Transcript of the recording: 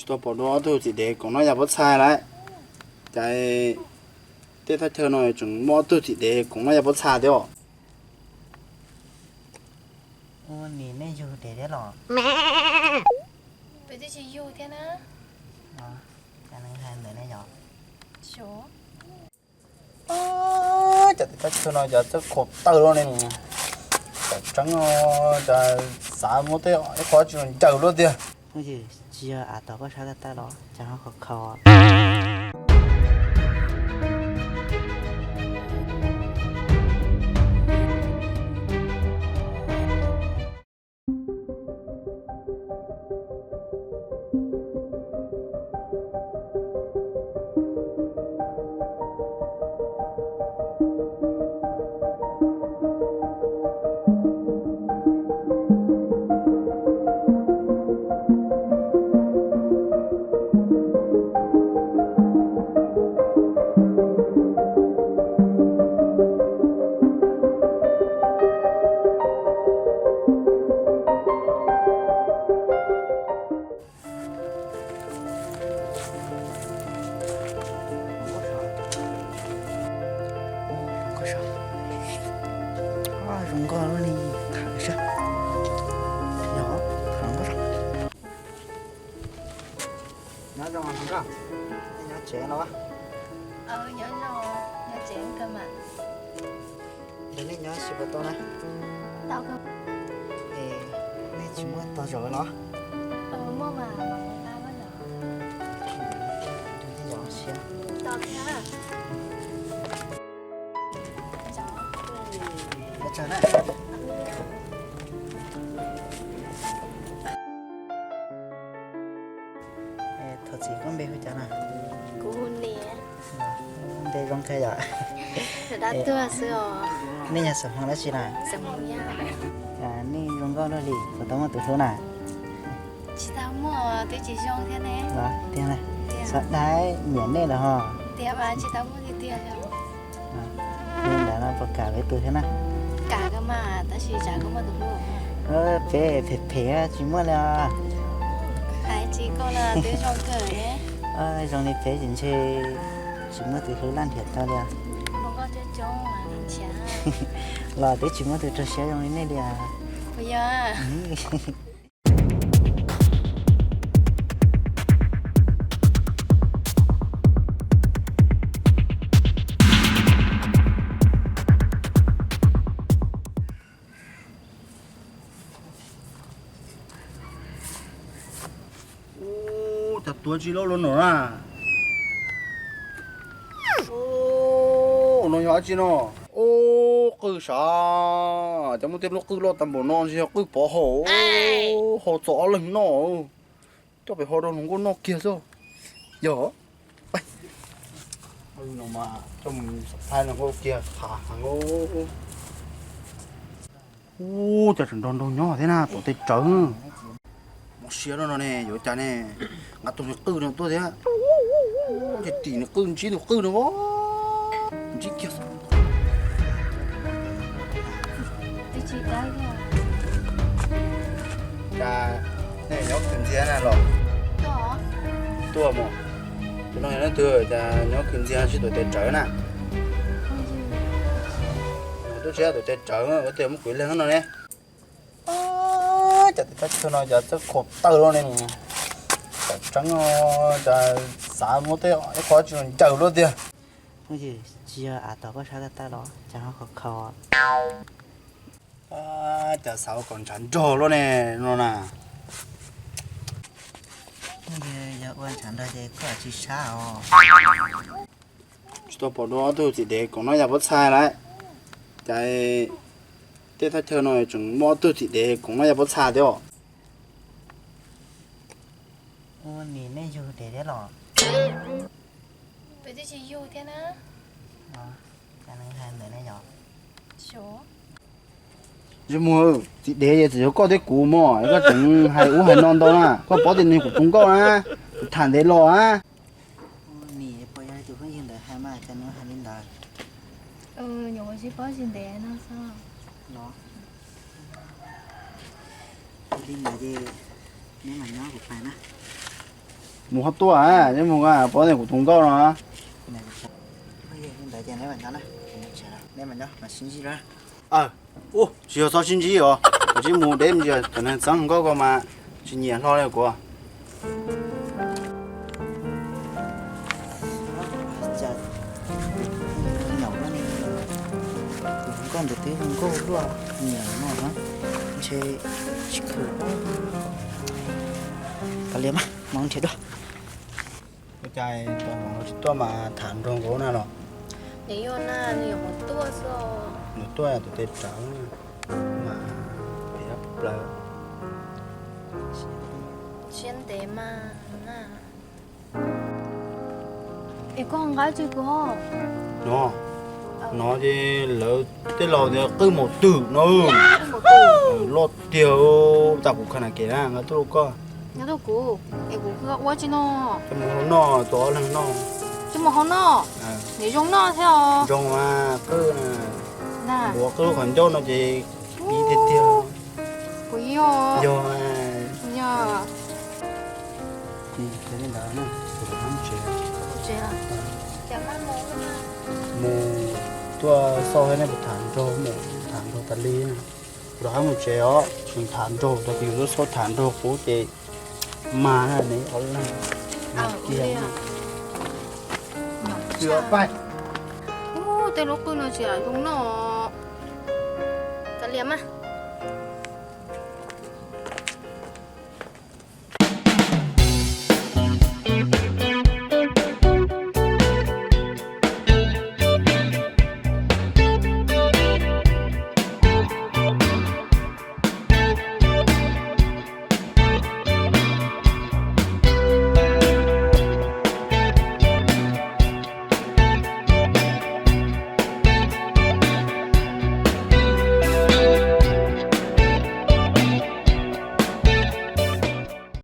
Tuaj pom dua ob tug txiv dev koom noj yas pob txha lawm. Cas tej thaj chaw no tseem muaj ob tug txiv dev koom noj yas pob txha thiab os? Ua nim nej yug dev thiab los? Peb twb tsis yug thiab na. Cas nws hais ntawd ne yom? Cas tej thaj chaw no cas txawj kho taw luaj ne. Cas tseeb, cas xav muab tej ib qho tsis los ncaws luaj tiag. Tsis yog av tom koj sab ko taw los cas ho kho kho. Zoo nkauj li, tham saib. Yog, tham nkauj saib. Nyob zoo, nyob tsev no. Nyob tsev kawg mas. Ntawm nej nyob tsis puas tau na? Es nej tsis muaj tog zaum los? Muaj mas, mas mus nqa los. Ntawm nej nyob siab. Ua tsaug na. Thov txim, koj npe hu cas na? Kuv hu Niam. Npe zoo kawg yom. Dab tuag xwb os. Nej yog xeem Hmoob dab tsi na? Nej zoo nkauj luaj li, puas tau muaj tus hlub na? Tsis tau muaj, twb tsis zoo thiab ne. Tiag na, xav dab nyiam nej lawm ho. Tiag mas tsis tau muaj tiag tiag li. Li ntawd no puas kam peb tus thiab na? Kam kawg mas, tab sis tsam koj muaj tus hlub. Peb phem phem tsis muaj li os. Hais tsis koj los twb zoo kawg ne. Zoo li peb ces ntshe tsis muaj tus hlub laj nrhiav tau li os. Los twb tsis muaj tus rau siab zoo li nej li os. Puas yog? Ub, cas tuav tsis loj loj no na. Ub, no yog dab tsi no? Ub, qwj sav, cas muaj tej lub qwj loj tag npaum no, ntshe yog qwj pov haum, haus txog ob leeg noj. Coj pem haus rau hluas nkauj noj kiag xwb. Yog, coj mus surprise hluas nkauj kiag, qhav heev. Ub, cas tseem nrog nraug nyob thiab na, tom tej tsawv. Mob siab no no ne, yuav cas ne, nqa tus niag qwj no tuaj thiab. Ces tim niag qwj ntsib tus qwj no, ntsib kiag. Cas nej nyob khwv ntxiag na los? Tuaj mus. Tus no yog leej twg cas nyob khwv ntxiag sib tuav tes tsawv na? Tuaj sib tuav tes tsawv ua tias muaj kwv leeg no ne. Cas tus thaj chaw no cas txawj kho taw luaj ne. Cas tseeb, cas xav muab tej ib qho tsis los ncaws luaj tiag. Tsis yog av tom koj sab ko taw los cas ho kho kho. Cas xav ua kom ntshav nrog luaj ne no na. Yog ua ntshav nrog ces koj tsis sab os. Tsis tau pom dua ob tug txiv dev koom noj yas pob txha lawm. Cas tej thaj chaw no tseem muaj ob tug txiv dev koom noj yas pob txha thiab os. Ua nim nej yug dev thiab los? Peb twb tsis yug thiab na. Cas nws hais ntawd ne yom? Ntsej muag, txiv dev es txawm yog koj thiab kuv mog, koj tseem hais ub hais no ntau na, koj paub tias nws yog kuv tus nkauj na, kuv tham ntev los na. Nim, puas yog li tus phooj ywg ntawd hais mas cas nws hais li ntawd? Nyuam qhuav sib paub tsis ntev no xwb. Los, li ntawd ces neb mam nyob kuv pais na. Mus qhov tuaj, neb mus, pov ntawm kuv tus nkauj no. Ua, tsis yog txhob sib ntsib os, kuv tsis mus deb ntsia cov neeg txheeb nkauj ko mas tsis nyiam hlo li kuv. Nkauj ntawd twb nkauj luaj, nyiam no ntshe tsis khwv. Kav liam mas, mus nrhiav dua. Ua cas tus hmoob no tsis tuaj mas tham nrog kuv na los? Nws yuav na, nws yuav mus tuaj xwb. Nws tuaj tus tes tsawv mas pem plaws. Siab ntev mas na. Es koj nqa tsis kuv ho? No, no ces lawv tej laus tias qwj maum twm no. Loj tiag, tam kuv kha na kev na, nqa tuaj rau koj. Nqa tuaj kuv, es kuv ua tsis noj. Coj mus hau noj, tua ob leeg noj. Coj mus hau noj? Nws zoo noj thiab os. Zoo mas qwj na. Npuav qwj lub qhov ncauj no ces ib tiag tiag. Kuv yog. Yog. Yog. Ces li ntawd na, kuv rov qab mus tsev. Mus tuaj xauj thiab nej puas tham nraug, mus tham nraug tas li. Kuv rov qab mus tsev os, tseem tham nraug, tau kuv yuav tuaj xauj tham nraug qub ces mas na ne, ob leeg. Kiag. Ub, tej lub qwj no tsis zoo noj. Kav liam mas.